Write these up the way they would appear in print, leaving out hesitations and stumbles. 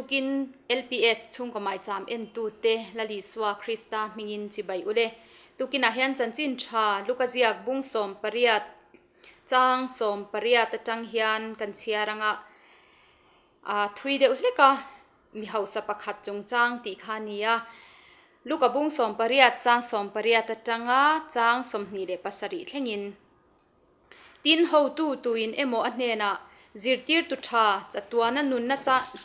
Tukin LPS chhungkaw maicham entute Lal Isua Krista hmingin chibai ule. Tukinah hian chanchin tha Luka ziak bung 18 chang 18 atang hian kan chhiar anga a thui deuh hlek a mi hausa pakhat chungchang tih kha a ni a. Luka bung 18 chang 18 atanga chang 27 thlengin. Tin, hotu tuin emaw a hnenah, Zirtirtu tha, chatuana nunna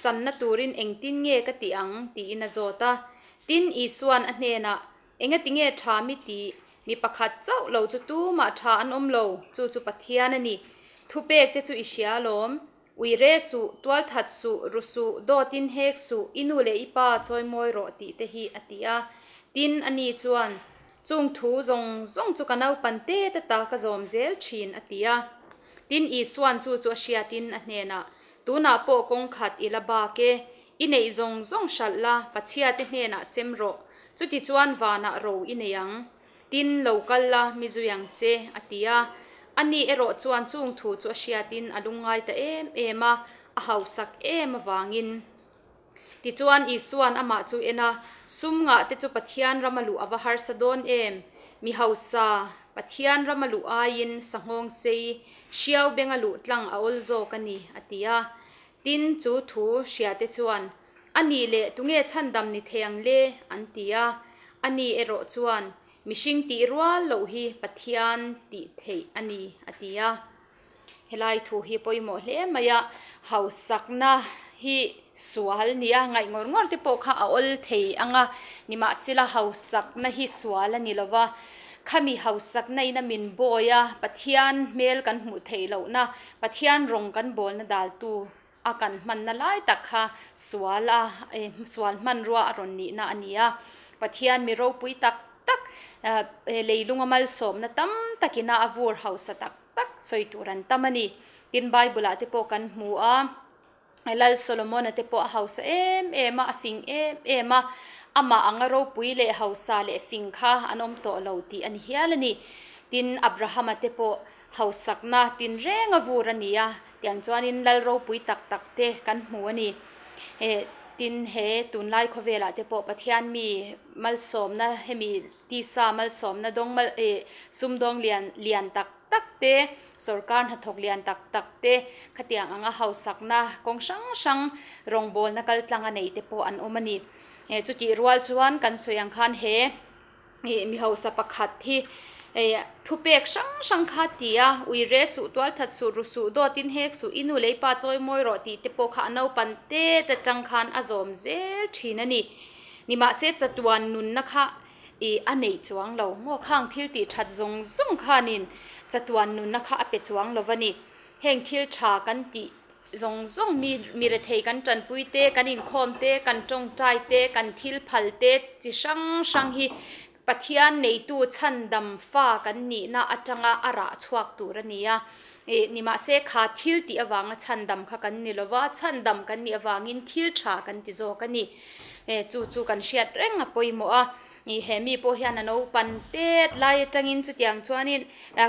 channa turin engtin nge ka tih ang? tiin a zawt a. Tin, Isua'n a hnenah, Engati nge tha mi tih? Mi pakhat chauh lo chu tumah tha an awm lo, chu chu Pathian a ni. Thupek te chu i hria alawm. Ui re suh, tual that suh, ru suh, dawtin hek suh, i nu leh i pa chawimawi rawh tih te hi a ti a. Tin, ani chuan, Chung thu zawng zawng chu ka naupan te te ta ka zawm zel thin, a ti a. Tin, Isua'n chu chu a hriatin a hnenah, Tunah pawh kawng khat i la bak e, i neih zawng zawng hralh la, Pathiate hnenah sem rawh, chutichuan vanah ro i nei ang. Tin, lo kal la, mi zui ang che, a ti a. Ani erawh chuan chung thu chu a hriatin a lungngai ta em em a, a hausak em avangin. Tichuan, Isua'n amah chu en a, Sum ngah te chu Pathian rama luh a va harsa dawn em? Mi hausa, Pathian rama luh aiin sanghawng sei, hriau benga luh tlang a awl zawk a ni, a ti a. Tin, chu thu hriate chuan, A nih leh tunge chhandam ni thei ang le? an ti a. Ani erawh chuan, Mihring tih rual loh hi Pathian tih theih a ni, a ti a. Helai thu hi pawimawh hle mai a, hausakna hi sual nia ngaih ngawr ngawr te pawh kha a awl thei ang a, nimahsela hausakna hi sual a ni lo va, khami hausakna in a min bawi a, Pathian hmel kan hmuh theih lohna, Pathian rawng kan bawlna daltu a kan hmanna lai tak kha sual a sual hmanrua a rawn nihna a ni a, Pathian mi ropui tak tak leilunga malsawmna tam takina a vur hausa tak tak sawi tur an tam a ni. Tin, Bible ah te pawh kan hmu a, Lal Solomon-a te pawh a hausa em em a, a fing em em a, amah anga ropui leh hausa leh fing kha an awm tawh lo tih a ni hial a ni. Tin, Abraham-a te pawh hausakna tinreng a vur a ni a, tiang chuanin lal ropui tak tak te kan hmu a ni. Tin, he tunlai khawvelah te pawh Pathian mi malsawmna hemi tisa malsawmna dawng mal eh sumdawng lian lian tak tak te, sorkar hnathawk lian tak tak te, khatiang anga hausakna kawng hrang hrang rawngbawlna kaltlang a nei te pawh an awm a ni. Chutih rual chuan kan sawi ang khan he. Ih mi hausa pakhat hi eh thupek hrang hrang kha ti a, ui re suh, tual that suh, ru suh, dawt in hek suh, i nu lei pa chawi mawi rawh tih te pawh kha a naupan tet atang khan a zawm zel thin a ni. Nimahse chatuan nunna kha ih a neih chuang lo maw khang thil tih that zawng zawng khanin chatuan nunna kha a pe chuang lo va ni. Heng thil tha kan tih Zawng zawng mi mi rethei kan tanpui te, kan inkhawm te, kan tawngtai te, kan thil phal te chi hrang hrang hi Pathian neitu chhandam fa kan nihna atanga a rah chhuak tur a ni a. Ih nimahse kha thil tih avanga chhandam kha kan ni lova, chhandam kan nih avangin thil tha kan ti zawk a ni. Chu chu kan hriat reng a pawimawh a. Ih he mi pawh hian a naupan tet lai atangin chutiang chuanin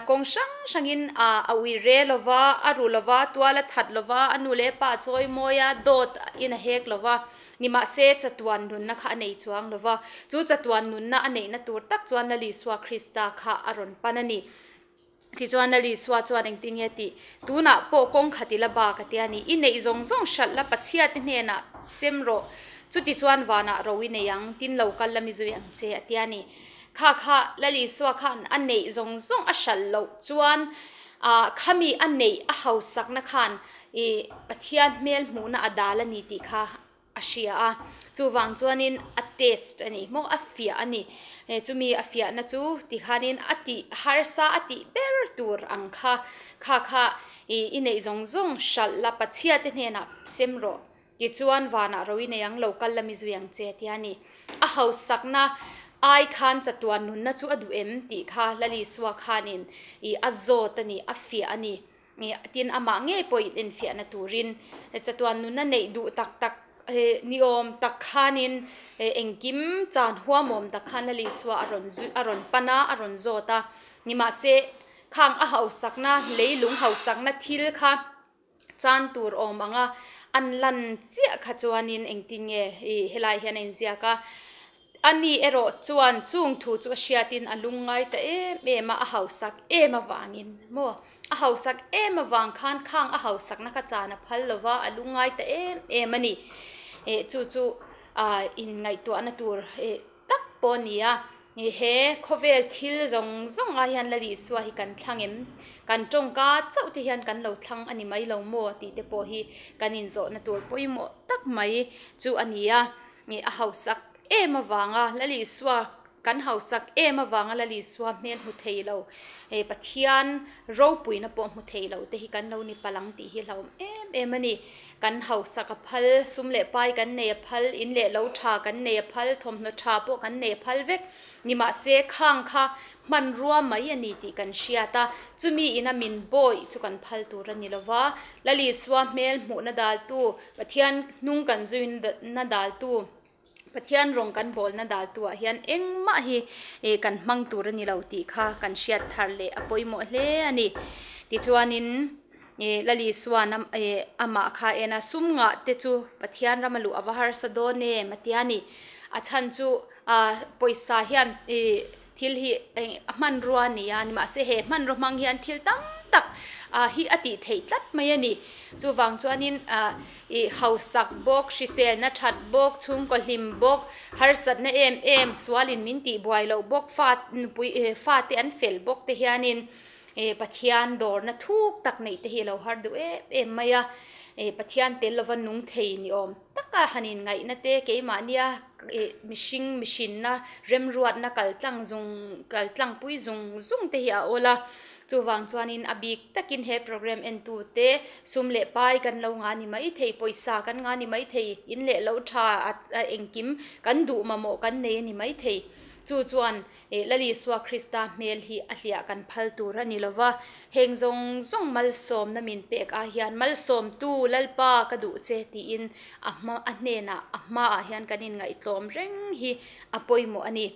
kawng hrang hrangin a ui re lova, a ru lova, tual a that lova, a nu leh pa a chawi mawi a, dawt in a hek lova, nimahse chatuan nunna kha a nei chuang lova, chu chatuan nunna a neihna tur tak chuan Lal Isua Krista kha a rawn pan a ni. Tichuan Lal Isua chuan engtin nge tih? Tunah pawh kawng khat i la bak a ti a ni. I neih zawng zawng hralh la Pathiate hnenah sem rawh. Chutichuan vanah ro i nei ang, tin lo kal la mi zui ang che a ti a ni. Kha kha Lal Isua khan a neih zawng zawng a hralh loh chuan ah khami a neih a hausakna khan ih Pathian hmel hmuhna a dal a ni tih kha a hria a, chuvang chuanin a test a ni maw, a fiah a ni. Chumi a fiahna chu tikhanin a tih harsa a tih ber tur ang kha, kha kha i neih zawng zawng hralh la, Pathiate hnenah sem rawh, tichuan vanah ro i nei ang, lo kal la mi zui ang che tia ni. A hausakna ai khan chatuan nunna chu a duh em tih kha Lal Isua khanin a zawt a ni, a fiah a ni. Tin, amah ngei pawh in enfiahna turin chatuan nunna neih duh tak tak niawm tak khanin engkim chan huamawm tak khan Lal Isua a rawn a rawn pan a, a rawn zawt a. Nimahse, khang a hausakna, leilung hausakna thil kha chan tur awm ang a, An lan chiah kha chuanin engtin nge ih helaiah hian a inziak a, a ni erawh chuan chung thu chu a hriatin a lungngai ta em em a, a hausak em avangin maw a hausak em avang khan khang a hausakna kha chan a phal lo va, a lungngai ta em em a ni. Ih chu chu ah inngaihtuahna tur ih. tak pawh a ni a, he khawvel thil zawng zawng ah hian Lal Isua hi kan thlang em? Kan tawngka chauh te hian kan lo thlang a ni mai lo maw tih te pawh hi kan inzawhna tur pawimawh tak mai chu a ni a, a hausak em avanga Lal Isua kan hausak em avanga Lal Isua hmel hmu thei lo, Pathian ropuina pawh hmu thei lo te hi kan lo ni palang tih hi hlauhawm em em a ni. Kan hausak a phal, sum leh pai kan nei a phal, in leh lo tha kan nei a phal, thawmhnaw tha pawh kan nei a phal vek. Nimahse, khang kha hmanrua mai a ni tih kan hriat a, chumi ina min bawih chu kan phal tur a ni lo va. Lal Isua hmel hmuhna daltu, Pathian hnung kan zuina daltu, Pathian rawng kan bawlna daltuah hian engmah hi kan hmang tur a ni lo tih kha kan hriat thar leh a pawimawh hle a ni. Tichuanin Lal Isuan amah kha en a, sum ngah te chu Pathian rama luh a va harsa dawn em a ti a ni. A chhan chu pawisa hian Thil hi a hmanrua a ni a, nimahse he hmanraw hmang hian thil tam tak hi a tih theih tlat mai a ni. Chuvang chuanin ih hausak bawk, hriselna that bawk, chhungkaw hlim bawk, harsatna em em, sualin min tih buai loh bawk, fa nupui fate an fel bawk te hianin Pathian dawrna thuk tak neih te hi a lo har duh em em mai a. Pathian tel lova nung thei ni awm taka han inngaihna te keimahnia ih mihring mihrinna remruatna kal tlang zung kal tlangpui zung zung te hi a awl a, chuvang chuanin a bik takin he program entu te sum leh pai kan lo ngah ni mai thei pawisa kan ngah ni mai thei in leh lo tha a engkim kan duh mamawh kan nei a ni mai thei chu chuan Ih Lal Isua Krista hmel hi a hliah kan phal tur a ni lo va, heng zawng zawng malsawmna min pek ah hian malsawmtu Lalpa ka duh che tiin a hma a hnenah a hmaah hian kan inngaihtlawm reng hi a pawimawh a ni.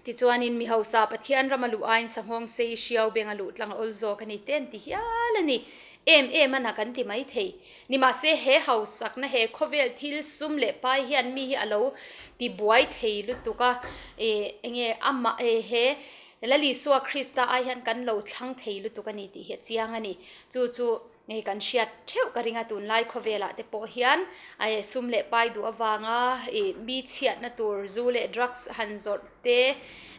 Tichuanin mi hausa Pathian rama luh aiin sanghawng sei hriau benga luh tlang a awl zawk a ni te an ti hial a ni. Em em a na kan ti mai thei. Nimahse he hausakna he khawvel thil sum leh pai hian mi hi a lo ti buai thei lutuk a, ih enge amah he Lal Isua Krista ai hian kan lo thlang thei lutuk a ni tih hi a chiang a ni. Chu chu kan hriat theuh ka ring a tunlai khawvelah te pawh hian sum leh pai duh avanga ih mi chhiatna tur zu leh drugs han zawrh te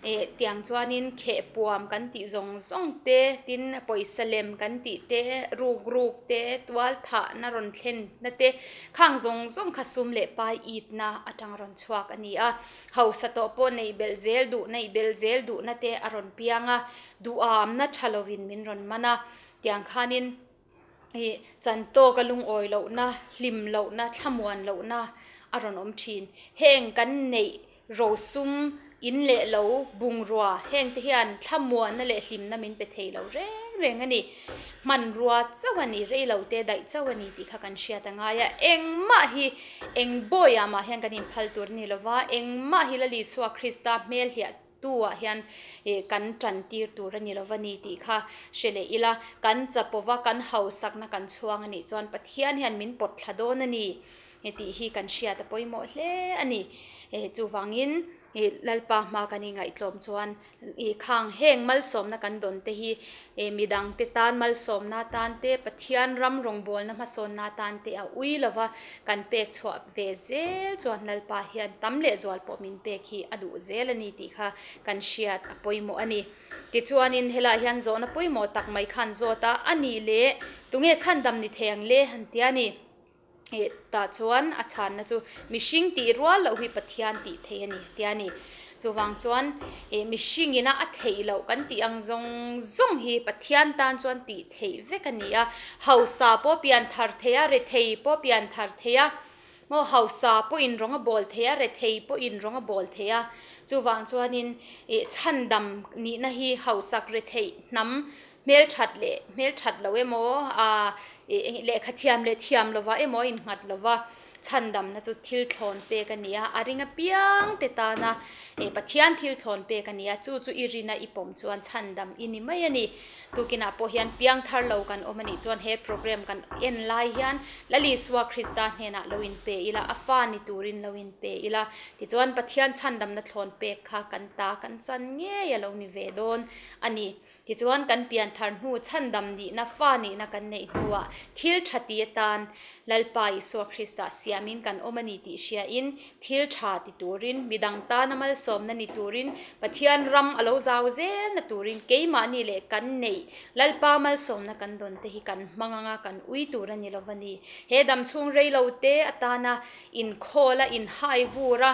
eh tiang chuanin khehpuam kan tih zawng zawng te tin pawisa lem kan tih te ruk ruk te tual thahna rawn thlen na te khang zawng zawng kha sum leh pai itna atang rawn chhuak a ni a hausa tawh pawh neih belh zel duh neih belh zel duhna te a rawn piang a duhamna tha lovin min rawn man a tiang khanin ih chantawk a lungawi lohna hlim lohna thlamuan lohna a rawn awm thin heng kan neih Rosum, in leh lo, bungrua, heng te hian thlamuanna leh hlimna min pe thei lo reng reng a ni. Hmanrua chauh a ni, rei lo te daih chauh a ni tih kha kan hriat a ngai a. Engmah hi eng bawiah mah hian kan inphal tur a ni lo va, engmah hi Lal Isua Krista hmel hliah tu ah hian kan tan tir tur a ni lo va ni tih kha hre leh ila. Kan chapova kan hausakna kan chhuang a nih chuan Pathian hian min pawt thla dawn a ni. He tih hi kan hriat a pawimawh hle a ni. Chuvangin Lalpa hma kan ingaihtlawm chuan khang heng malsawmna kan dawn te hi midangte tan malsawmna tan te, Pathian ram rawngbawlna hmasawnna tan te a ui lova kan pek chhuah ve zel chuan Lalpa hian tam leh zual pawh min pek hi a duh zel a ni tih kha kan hriat a pawimawh a ni. Tichuanin helaiah hian zawhna pawimawh tak mai khan zawt a, a nih leh tunge chhandam ni thei ang le han ti a ni. Ih tah chuan a chhanna chu mihring tih rual loh hi Pathian tih theih a ni tia a ni. Chuvang chuan ih mihring ina a theih loh kan tih ang zawng zawng hi Pathian tan chuan tih theih vek a ni a. Hausa pawh pian thar thei a, rethei pawh pian thar thei a, maw hausa pawhin rawng a bawl thei a, rethei pawhin rawng a bawl thei a. Chuvang chuanin ih chhandam nihna hi hausak retheih hnam Hmelthat leh hmelthat lo emaw, lehkha thiam leh thiam lova emaw a innghat lova, Chhandamna chu thil thlawn pek a ni a, a ring apiang te tana Pathian thil thlawn pek a ni a, chu chu i rina i pawm chuan chhandam i ni mai a ni. Tukinah pawh hian piangthar lo kan awm a nih chuan he program kan en lai hian Lal Isua Krista hnenah lo inpe ila, a fa ni turin lo inpe ila, tichuan Pathian chhandamna thlawn pek kha kan ta kan chan ngei a lo ni ve dawn a ni. Tichuan kan pianthar hnu chhandam nihna fa nihna kan neih hnuah thil tha ti atan Lalpa Isua Krista siamin kan awm a ni tih hriain thil tha ti turin, midang tana malsawmna ni turin, Pathian ram a lo zau zelna turin keimahni leh kan neih Lalpa malsawmna kan dawn te hi kan hmang anga kan ui tur a ni lo va ni. He damchhung reilo te atana inkhawl a, inhai vur a,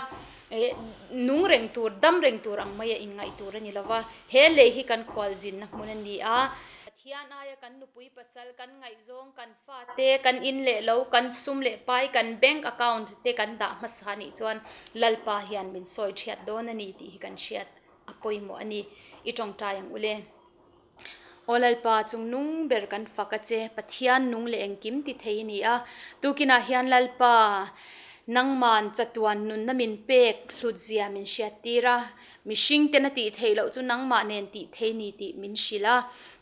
nung reng tur, dam reng tur ang maia inngaih tur a ni lo va. He lei hi kan khualzinna hmun a ni a. Pathian aia kan nupui pasal, kan ngaihzawng, kan fate, kan in leh lo, kan sum leh pai, kan bank account te kan dah hmasa nih chuan Lalpa hian min sawi thiat dawn a ni tih hi kan hriat a pawimawh a ni. I tawngtai ang ule. Aw Lalpa, chung nung ber kan fak a che, Pathian nung leh engkim ti thei i ni a. Tukinah hian Lalpa, nangman chatuan nunna min pek hlutzia min hriattir a. Mihring ten a tih theih loh chu nangmah nen tih thei ni tih min hrilh a.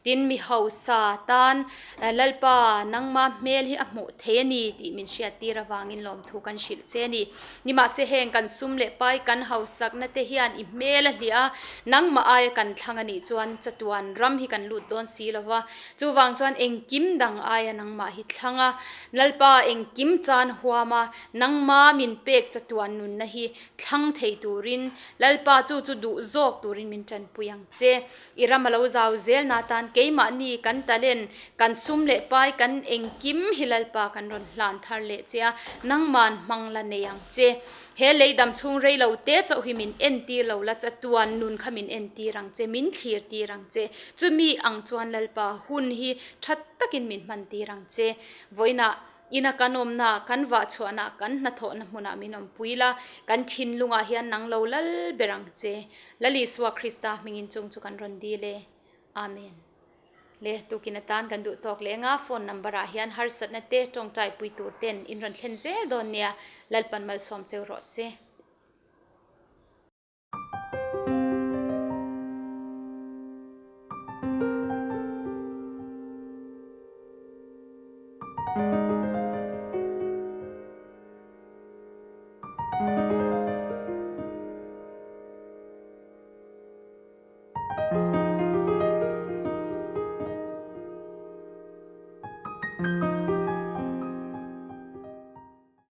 Tin, mi hausa tan Lalpa, nangma hmel hi a hmuh thei a ni tih min hriattir avangin lawmthu kan hrilh che a ni. Nimahse heng kan sum leh pai kan hausakna te hian i hmel a hliah a, nangmah aia kan thlang a nih chuan chatuan ram hi kan lut dawn si lo va. Chuvang chuan engkim dang aia nangmah hi thlang a, Lalpa engkim chan huam a, nangma min pek chatuan nunna hi thlang thei turin Lalpa chu chu duh zawk turin min tanpui ang che. I ram a lo zau zel na tan keimahni kan talent, kan sum leh pai, kan engkim hi Lalpa kan rawn hlan thar leh che a, nangman hmang la nei ang che. He lei dam chhung rei lo te chauh hi min entir lo la, chatuan nun kha min entir ang che, min thlir tir ang che. Chumi ang chuan Lalpa hun hi tha takin min hman tir ang che. Vawiinah Ina kan awmna, kan vahchhuahna, kan hnathawhna hmunah min awmpui la, kan thinlungah hian nang lo lal ber ang che. Lal Isua Krista hmingin chung chu kan rawn dil e. Amen. Le, tukin atan kan duh tawk leh anga phone number ah hian harsatna te tawngtai pui tur ten in rawn thlen zel dawn nia, Lalpan malsawm cheu rawh se.